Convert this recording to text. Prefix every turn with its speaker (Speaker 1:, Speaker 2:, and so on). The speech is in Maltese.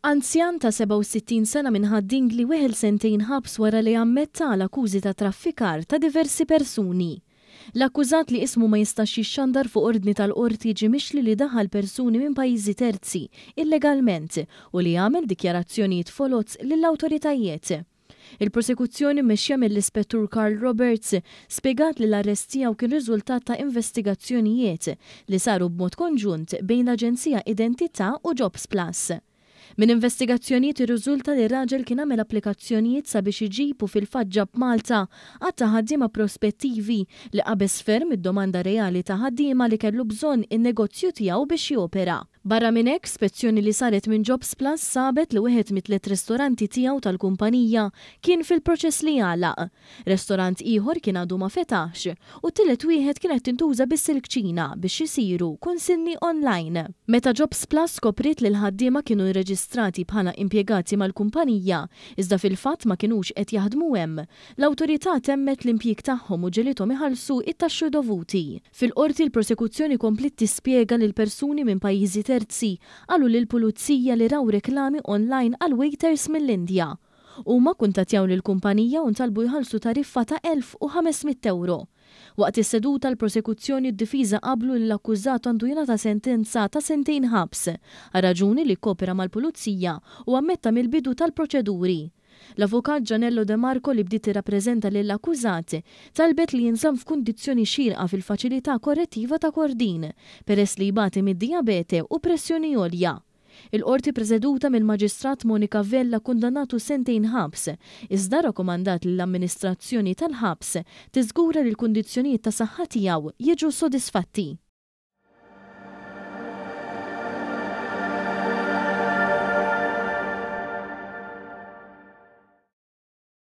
Speaker 1: Anzjan ta' 67 sena minn Ħad-Dingli weħel sentejn ħabs wara li ammetta għal akkużi ta' traffikar ta' diversi persuni. L-akkużat li ismu ma jistax jixxandar fuq ordni tal-Qorti ġie mixli li daħal persuni minn pajjiżi terzi illegalment u li għamel dikjarazzjonijiet foloz lill-awtoritajiet. Il-prosekuzzjoni mmexxija mill-Ispettur Karl Roberts spjegat li l-arrest tiegħu kien riżultat ta' investigazzjonijiet li saru b'mod konġunt bejn l-Aġenzija Identità u Jobsplus. Minn investigazzjonijiet irriżulta li r-raġel kien għamel applikazzjonijiet sabiex iġib u fil-fatt ġab Malta għadd ta' ħaddiema prospettivi li qabeż ferm id-domanda reali ta' ħaddiema li kellu bżonn in-negozju tiegħu biex jopera. Barra minn hekk, spezzjoni li saret minn Jobsplus sabet li wieħed mit-tlett ristoranti tiegħu tal-kumpanija kien fil-proċess li jagħlaq. Restorant ieħor kien għadu ma fetaħx u t-tielet wieħed kienet tintuża biss il-kċina biex isiru kunsinni online. Meta Jobsplus skopriet li l-ħaddiema kienu rreġistrati bħala impjegati mal-kumpanija iżda fil-fatt ma kinux qed jaħdmu hemm, l-awtorità temmet l-impjieg tagħhom u ġegħlithom iħallsu t-taxxi dovuti. Fil-Qorti l-prosekuzzjoni kompliet tispjega li l-persuni minn pajjiżi terzi qalu lill-pulizija li raw reklami online għal waiters mill-Indja. Huma kkuntattjaw lill-kumpanija u ntalbu jħallsu tariffa ta' 1,500 ewro. Waqt is-seduta l-prosekuzzjoni u d-difiża qablu li l-akkużat għandu jingħata sentenza ta' sentejn ħabs għar-raġuni li kkopera mal-pulizija u ammetta mill-bidu tal-proċeduri. L-Avukat Gianello De Marco li bdiet tirrappreżenta lill-akkużat, talbet li jinżamm f'kundizzjoni xierqa fil-Faċilità Korrettiva ta' Kordin, peress li jbati mid-dijabete u pressjoni għolja. Il-Qorti preseduta mill-Maġistrat Monica Vella kkundannatu sentejn ħabs, iżda rrakkomandat lill-amministrazzjoni tal-ħabs tiżgura li l-kundizzjonijiet ta' saħħa tiegħu jiġu sodisfatti.